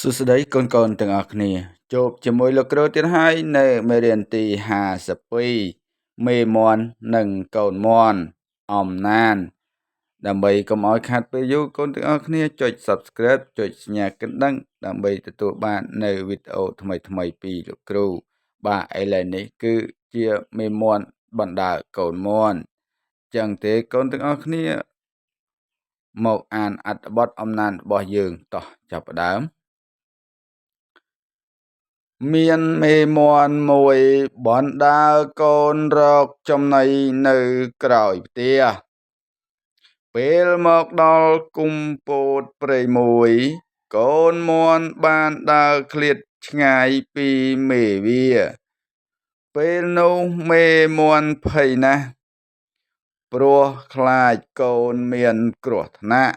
សួស្តីកូនកូនទាំងអស់គ្នាជួបជាមួយលោកគ្រូទៀតហើយនៅមេរៀនទី52មេមន់និងកូនមន់អំណានដើម្បីកុំឲ្យខាតពេលយូរកូនទាំងអស់គ្នាចុច Subscribe ចុចសញ្ញាកណ្ដឹងដើម្បីទទួលបាននៅវីដេអូថ្មីៗពីលោកគ្រូបាទឥឡូវនេះគឺជាមេមន់បណ្ដើកូនមន់ចឹងទេកូនទាំងអស់គ្នាមកអានអត្ថបទអំណានរបស់យើងតោះចាប់ផ្ដើមមានមេមន់មួយបណ្ដើកូនរកចំណីនៅក្រោយផ្ទះពេលមកដល់គុំពោធព្រៃមួយកូនមន់បានដើរឃ្លាតឆ្ងាយពីមេវាពេលនោះមេមន់ភ័យណាស់ព្រោះខ្លាចកូនមានគ្រោះថ្នាក់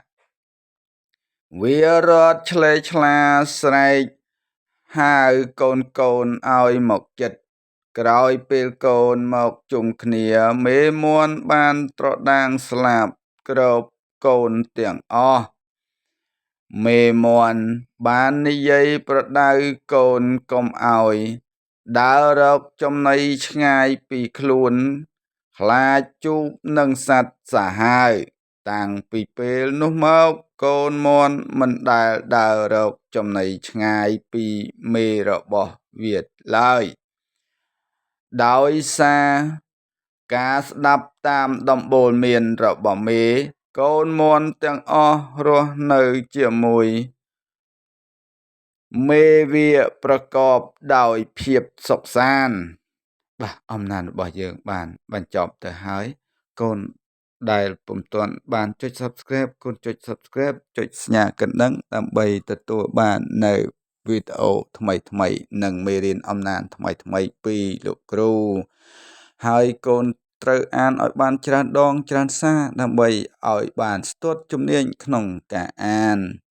វារត់ឆ្លេឆ្លាស្រែកហៅកូនកូនឲ្យមកចិត្តក្រោយពេលកូនមកជុំគ្នាមេមន់បានត្រដាងស្លាបគ្របកូនទាំងអស់មេមន់បាននិយាយប្រដៅកូនកុំឲ្យដើររកចំណីឆ្ងាយពីខ្លួនខ្លាចជួបនឹងសត្វសាហាវតាំងពីពេលនោះមកកូនមន់មិនដែលដើររកចំណីឆ្ងាយពីមេរបស់វាឡើយដោយសារការស្ដាប់តាមដំបូន្មានរបស់មេកូនមន់ទាំងអស់រស់នៅជាមួយមេវាប្រកបដោយភាពសុខសាន្តបាទអំណាចរបស់យើងបានបញ្ចប់ទៅហើយកូនដែលពុំទាន់បានចុច Subscribe កូនចុច Subscribe ចុចសញ្ញាកណ្ដឹងដើម្បីទទួលបាននៅវីដេអូថ្មីថ្មីនិងមេរៀនអំណានថ្មីថ្មីពីលោកគ្រូហើយកូនត្រូវអានឲ្យបានច្រើនដងច្រើនសារដើម្បីឲ្យបានស្ទាត់ជំនាញក្នុងការអាន។